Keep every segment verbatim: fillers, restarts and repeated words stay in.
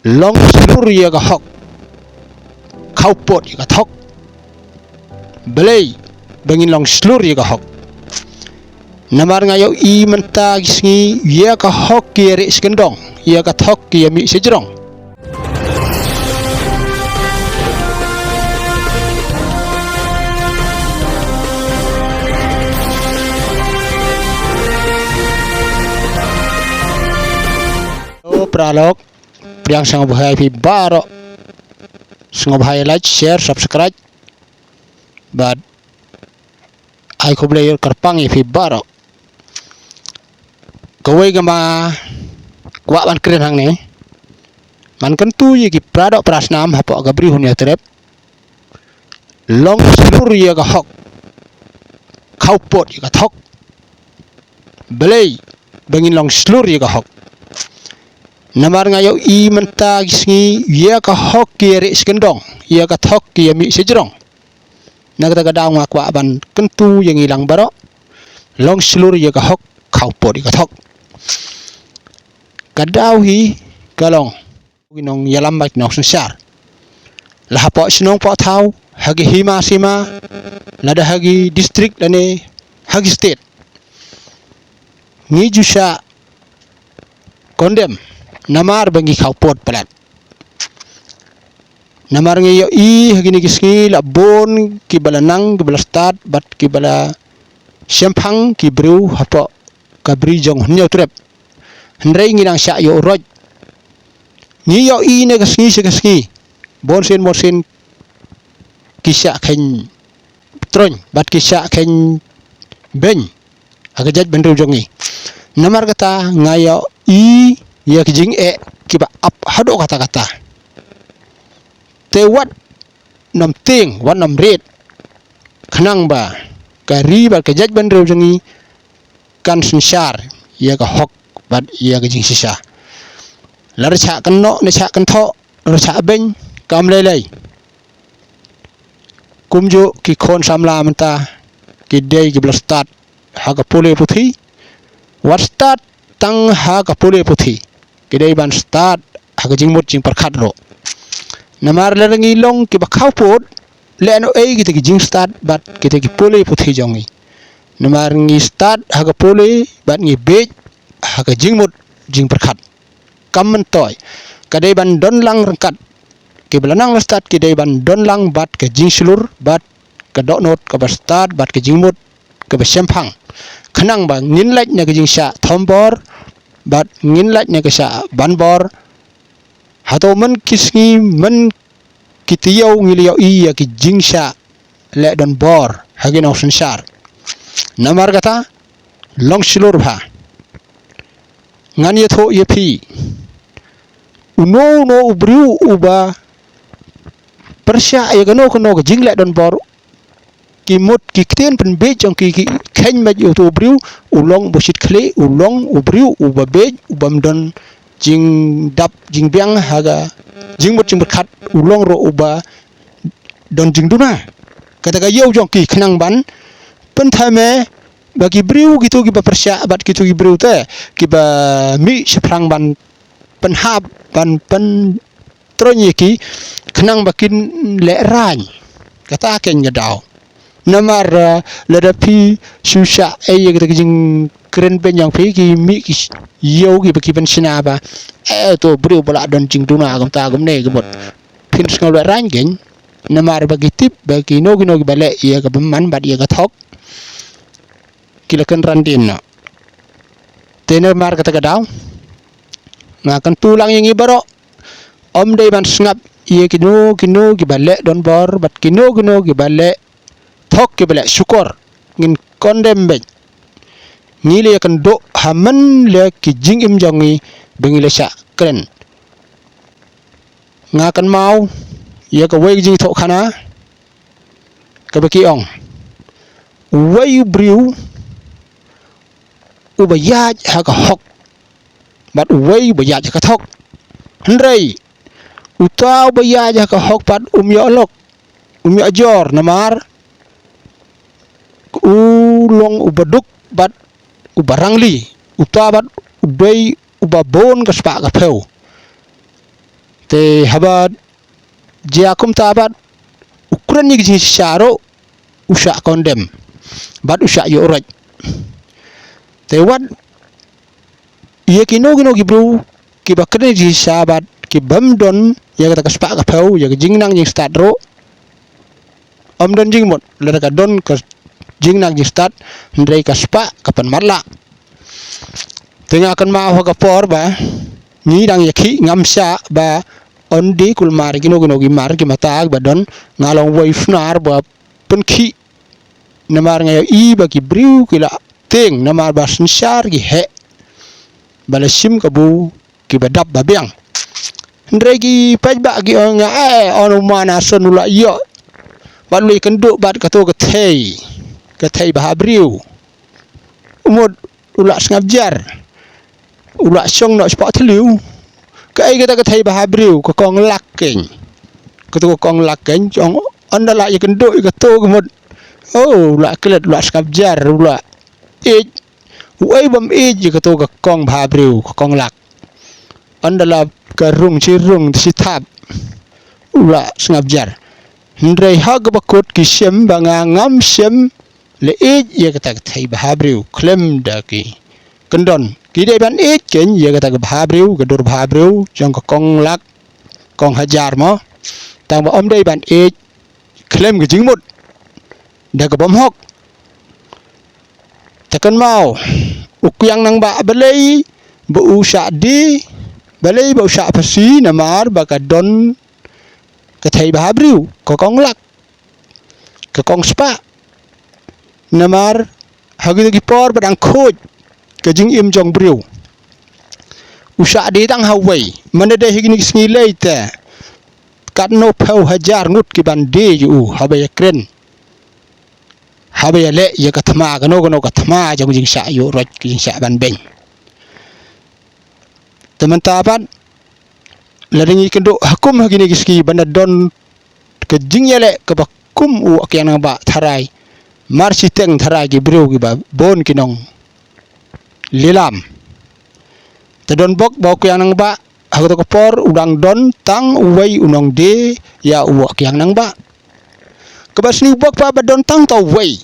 Long shlur ïa ka hok, khaw pud ïa ka thok. Balei ba ngin long shlur ïa ka hok? Namar nga ïohi mynta ki sngi ïa ka hok ki ïa rieh sha kyndong, ïa ka thok ki ïa mih sha jrong. Hello, paralok. Pdiang sngewbha ïa phi baroh. Sngewbha ïa like, share, subscribe. Bad ai khublei kyrpang ïa phi baroh. Kawei kaba nga kwah ban kren hangne, man kyntu ïa ki para doh para snam hapoh ka Bri u Hynñiewtrep. Long shlur ïa ka hok, khaw pud ïa ka thok. Balei ba ngin long shlur ïa ka hok? Namar nga ïohi mynta ki sngi ïa ka hok ki ïa rieh sha kyndong, ïa ka thok ki ïa mih sha jrong. Na kata ka daw nga kwah ban kyntu ïa ngi lang baroh, long shlur ïa ka hok, khaw pud ïa ka thok. Ka daw hi ka long ki nongïalam bad ki nongsynshar, la hapoh shnong poh thaw, ha ki hima sima, lada ha ki district lane ha ki state, ngi ju shah condemn namar ba ngi khaw pud palat. Namar ngi ïohi ha kine ki sngi la bun kiba la nang, kiba la stad bad kiba la shemphang ki briew hapoh ka Bri jong u Hynñiewtrep. Hynrei ngi dang shah ïoh roit. Ngi ïohi na ka sngi sha ka sngi, bunsien bunsien ki shah kheiñ troiñ bad ki shah kheiñ beiñ ha ka jaitbynriew jong ngi. Namar kata nga ïohi ïa ki jingeh kiba ap haduh katta katta. Te wat nym tieng, wat nym rit, khnang ba ka ri bad ka jaitbynriew jong ngi kan synshar ïa ka hok bad ïa ka jingshisha. Lada shah kynnoh ne shah kynthoh, lada shah beiñ, kam lei lei. Kumjuh ki khun samla mynta ki dei kiba la stad ha ka pule puthi. Wat stad tang ha ka pule puthi, ki dei ban stad ha ka jingmut jingpyrkhat ruh. Namar lada ngi long kiba khaw pud, lehnohei kita ki jingstad bad kita ki pule puthi jong ngi. Namar ngi stad ha ka pule bad ngi bieit ha ka jingmut jingpyrkhat. Kam myntoi, ka dei ban don lang ryngkat. Kiba la nang la stad ki dei ban don lang bad ka jingshlur bad ka dohnud kaba stad bad ka jingmut kaba shemphang, khnang ba ngin lait na ka jingshah thombor bad ngin lait na ka shah banbor. Hato man ki sngi man ki taïew ngi la ïohi ïa ki jingshah leh donbor ha ki nongsynshar. Namar kata, long shlur bha. Ngan ïathuh ïa phi, uno uno u briew uba pyrshah ïa kano kano ka jingleh donbor, ki mut ki ktien pynbieit jong ki, ki kheiñ beit ïa uto u briew, u long uba shit khlieh, u long u briew uba bieit, ubym don jingdap jingbiang ha ka jingmut jingpyrkhat, u long ruh uba don jingduna. Kata ka ïew jong ki khnang ban pynthame ba ki briew kito kiba pyrshah bad kito ki briew te kiba mih shaphrang ban pynhap ban pyntroiñ ïa ki, khnang ba kin lehraiñ. Kata kein ka daw. Namar, eh, lada phi shu shah ei ïa kita ki jingkren beiñ jong phi, ki mih ki ïew kiba ki pynshna ba, eh, to briew ba la don jingduna kumta kumne ka mut. Phin sngew lehraiñ kein, namar ba ki tip ba kino kino kiba leh ïa ka bymman bad ïa ka thok, ki la kynran dien noh. Te namar kata ka daw, nga kyntu lang ïa ngi baroh, ym dei ban sngap ïa kino kino kiba leh donbor bad kino kino kiba leh thok, kiba leh shukor. Ngin condemn beit. Ngi la ïakynduh ha man la ki jingim jong ngi ba ngi la shah kren. Nga kynmaw ïa kawei ka jingthoh khana kaba ki ong, uwei u briew uba ïaid ha ka hok bad uwei uba ïaid ha ka thok. Hynrei uta uba ïaid ha ka hok pat um ïoh lok, um ïoh jor, namar u long uba duk bad uba rangli. Uta pat u dei uba bun ka spah ka phew. Te haba jia kumta bad u kren ïa ka jingshisha ruh u shah condemn bad u shah ïuh roit. Te wat ïa kino kino ki briew kiba kren ïa ka jingshisha bad ki bym don ïa kata ka spah ka phew ïa ka jingnang jingstad ruh, ym don jingmut lada ka don ka jingnang jingstad, hynrei ka spah ka pynmatlah. Te nga kynmaw ha ka por ba ngi dang ïakhih, ngam shah ba ynda kulmar kino kino ki mar ki mata ba don, nga long wei u snar ba pynkhih. Namar nga ïohi ba ki briew ki la tieng namar ba synshar ki heh ba la shim kabu kiba dap ba biang. Hynrei ki paidbah ki ong nga, eh, on u man Ason u la ïoh bad u la ïakynduh bad kato ka thei, ka thei bha briew. U mut u la sngap jar, u la shong noh shapoh thliew. Kaei kata ka thei bha briew? Ka kong lak keiñ. Kato ka kong lak keiñ, ong ynda la ïakynduh ïa kato ka mut, oh, u la klet, u la sngap jar, u la ïeit. Uei bym ïeit ïa kato ka kong bha briew, ka kong lak? Ynda la ka rung shi rung shi thap u la sngap jar. Hynrei ha kaba kut ki shem ba nga ngam shem leh ïeit ïa kata ka thei bha briew khlem da ki kyndon. Ki dei ban ïeit keiñ ïa kata ka bha briew, ka dur bha briew jong ka kong lak, kong hajar mo. Tang ba ym dei ban ïeit khlem ka jingmut da ka bym hok. Te kynmaw, u Kiang Nangbah balei ba u shah die, balei ba u shah phasi? Namar ba ka don ka thei bha briew, ka kong lak, ka kong spah. Namar ha kito ki por ba dang khuid ka jingim jong briew, u shah die tang ha uwei. Mynta dei ha kine ki sngi lei te katno phew hajar ngut ki ban die ïa u haba ïakren, haba ïaleh ïa ka thma, kano kano ka thma jong jingshah ïuh roit, ka jingshah ban beiñ. Te mynta pat lada ngi kynduh ha kum ha kine ki sngi ban da don ka jingïaleh kaba kum u Kiang Nangbah tharai mar shiteng, tharai ki briew kiba bun ki nonglilam. Te don bok ba u Kiang Nangbah ha kato ka por u dang don tang uwei u nongdie ïa u Kiang Nangbah. Kaba sniew bok pat ba don tang uta uwei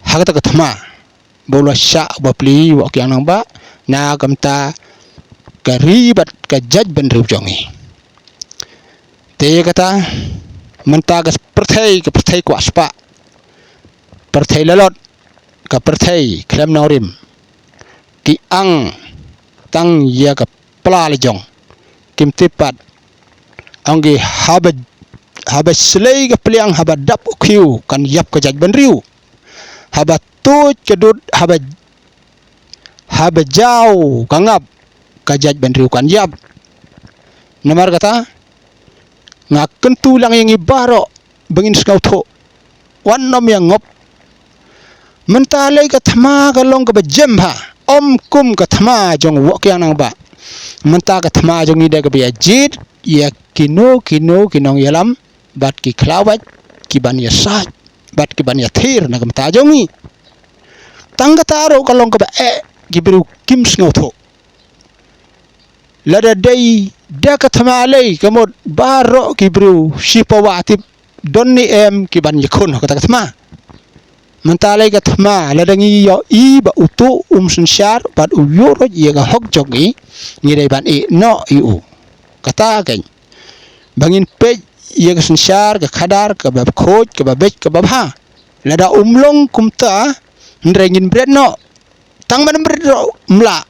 ha kata ka thma ba u la shah bapli u Kiang Nangbah na ka bynta ka ri bad ka jaitbynriew jong ngi. Te kata mynta ka pyrthei, ka pyrthei kwah spah, pyrthei lalot, ka pyrthei khlem nongrim, ki ang tang ïa ka pla la jong, kim tip pat. Ong ki haba, haba shlei ka pliang, haba dap u khiew kan ïap ka jaitbynriew. Haba tuid ka dud, haba, haba jaw ka ngap, ka jaitbynriew kan ïap. Namar kata nga kyntu lang ïa ngi baroh ba ngin sngewthuh, wat nym ïa ngop. Mynta lei ka thma ka long kaba jem bha, ym kum ka thma jong u Kiang Nangbah. Mynta ka thma jong ngi dei kaba ïa jied ïa kino kino ki nongïalam bad ki khlawait ki ban ïa sait bad ki ban ïa thir na ka bynta jong ngi. Tang kata ruh ka long kaba eh, ki briew kim sngewthuh. Lada dei da ka thma lei ka mut baroh ki briew shipawa tip don ne em ki ban ïakhun ha kata ka thma. Mynta lei ka thma lada ngi ïohi ba uto um synshar bad u ïuh roit ïa ka hok jong ngi, ngi dei ban ïeh noh ïa u. Kata keiñ ba ngin peit ïa ka synshar, ka khadar, kaba khuid, kaba beit, kaba bha. Lada um long kumta, hynrei ngin bret noh. Tang ban bret noh um lah.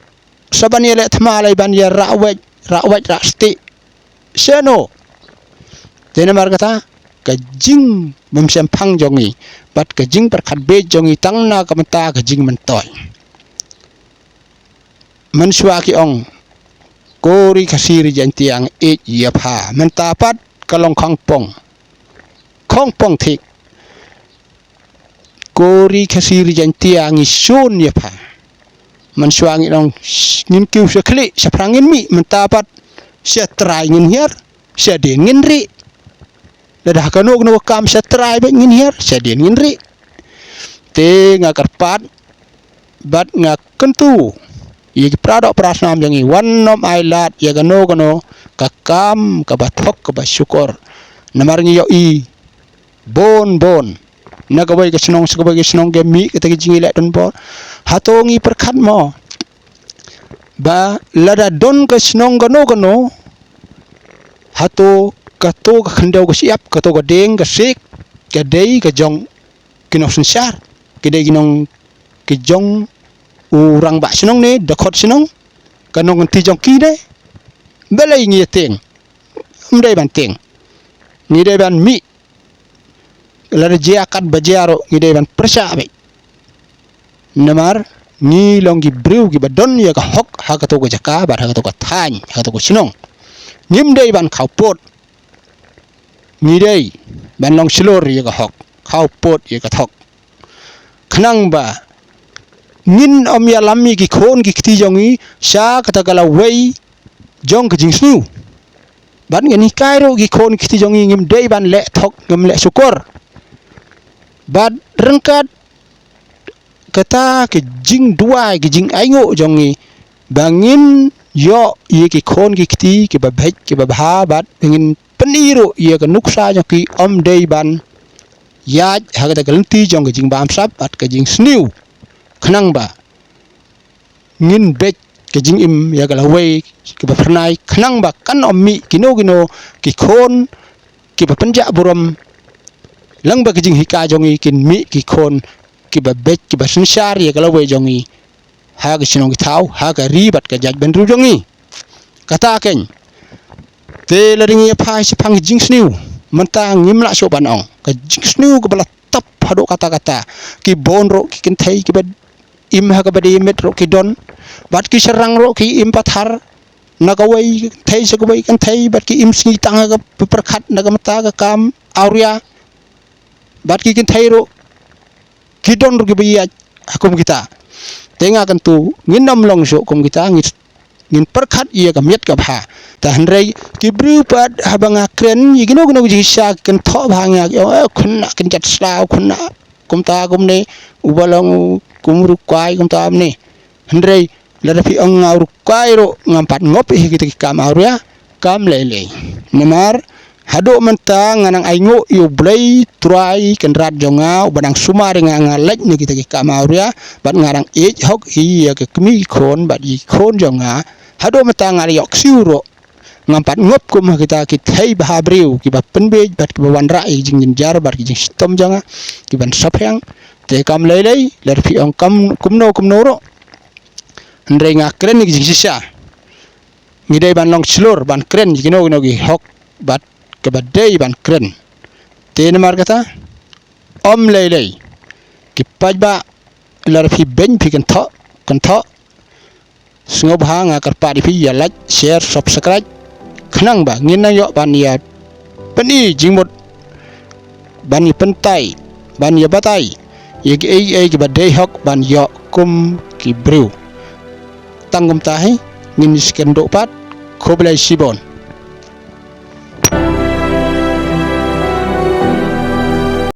Sa ban ïaleh thma lei ban ïa rah wait, rah wait, rah stieh. Shano? Te namar kata ka jingbymshemphang jong ngi bad ka jingpyrkhat bieit jong ngi tang na ka bynta ka jingmyntoi. Mynshuwa ki ong, ko ri Khasi ri Jaiñtia ngi ïeit ïa pha. Mynta pat ka long khongpong. Khongpong thik. Ko ri Khasi ri Jaiñtia ngi shun ïa pha. Mynshuwa ngi ong, ngin kiew sha khlieh, shaphrang ngin mih. Mynta pat sha trai ngin hiar, shadien ngin rieh. Lada ha kano kano ka kam sha trai beit ngin hiar, shadien ngin rieh. Te nga kyrpad bad nga kyntu ïa ki para doh para snam jong ngi, wat nym ai lad ïa kano kano ka kam kaba thok kaba shukor. Namar ngi ïohi bun bun na kawei ka shnong sha kawei ka shnong, ki mih kita ki jingïaleh donbor. Hato ngi pyrkhat mo ba lada don ka shnong kano kano, hato kato ka khyndew ka shyiap, kato ka dieng ka siej ka dei ka jong ki nongsynshar, ki dei ki nong, ki jong u rangbah shnong ne dkhot shnong, ka nongkynti jong ki ne? Balei ngi ïa tieng? Ym dei ban tieng. Ngi dei ban mih, lada jia kat ba jia ruh ngi dei ban pyrshah beit. Namar ngi long ki briew kiba don ïa ka hok ha kato ka jaka bad ha kato ka thaiñ, ha kato ka shnong. Ngim dei ban khawpud. Ngi dei ban long shlur ïa ka hok, khawpud ïa ka thok. Khnang ba ngin ym ïalam ïa ki khun ki kti jong ngi sha kata ka lawei jong ka jingsniew. Bad ngin hikai ruh ki khun ki kti jong ngi, ngim dei ban leh thok, ngim leh shukor. Bad ryngkat kata ka jingduwai, ka jingainguh jong ngi, ba ngin ïoh ïa ki khun ki kti kiba beit kiba bha, bad ngin pyni ruh ïa ka nuksa jong ki, ym dei ban ïaid ha kata ka lynti jong ka jingbamsap bad ka jingsniew. Khnang ba ngin beit ka jingim ïa ka lawei kaba phyrnai, khnang ba kan ym mih kino kino ki khun kiba pynjah burom. Lyngba ka jinghikai jong ngi kin mih ki khun kiba beit kiba synshar ïa ka lawei jong ngi ha ka shnong ki thaw, ha ka ri bad ka jaitbynriew jong ngi. Kata keiñ. Te lada ngi ïa phai shaphang jingsniew, mynta ngim lah shuh ban ong, ka jingsniew kaba la tap haduh katta katta. Ki bun ruh ki kynthei kiba im ha kaba die miet ruh ki don. Bad ki shynrang ruh ki im pathar na kawei ka kynthei sha kawei ka kynthei, bad ki im sngi tang ha kaba pyrkhat na ka bynta ka kam awria. Bad ki kynthei ruh ki don ruh kiba ïaid ha kum kita. Te nga kyntu ngin ym long shuh kum kita, ngin, ngin pyrkhat ïa ka miet ka bha. Te hynrei ki briew pat haba nga kren ïa kino kino ki jingshisha ki kynthoh bha ïa nga, ki ong, eh, khynnah kynjat sla, khynnah kumta kumne, uba long u kum u riewkwai kumta kumne. Hynrei lada phi ong nga u riewkwai ruh ngam pat ngop ïa kita ki kam awria, kam lei lei. Namar haduh mynta nga nang ainguh ïa U Blei Trai Kynrad jong nga uba dang sumar ïa nga, nga leit na kita ki kam awria, bad nga dang ïeit hok ïa ka kmie ki khun bad ïa ki khun jong nga. Haduh mynta nga la ïoh ksiew ruh, ngam pat ngop kum ha kita ki thei bha briew kiba pynbieit bad kiba wanrah ïa ka jingjynjar bad ka jingshitom jong nga, kiban saphriang. Te kam lei lei, lada phi ong kam kumno kumno ruh, hynrei nga kren ïa ka jingshisha. Ngi dei ban long shlur ban kren ïa kino kino ki hok bad kaba dei ban kren. Te namar kata, ym lei lei, ki paidbah, lada phi beiñ phi kynthoh, kynthoh. Sngewbha nga kyrpad ïa phi ïa like, share, subscribe, khnang ba ngin nang ïoh ban ïa pyni jingmut, ban ïa pyntai, ban ïa batai ïa kiei kiei kiba dei hok ban ïoh kum ki briew. Tang kumta hi, ngin ïa sngewthuh pat. Khublei shibun.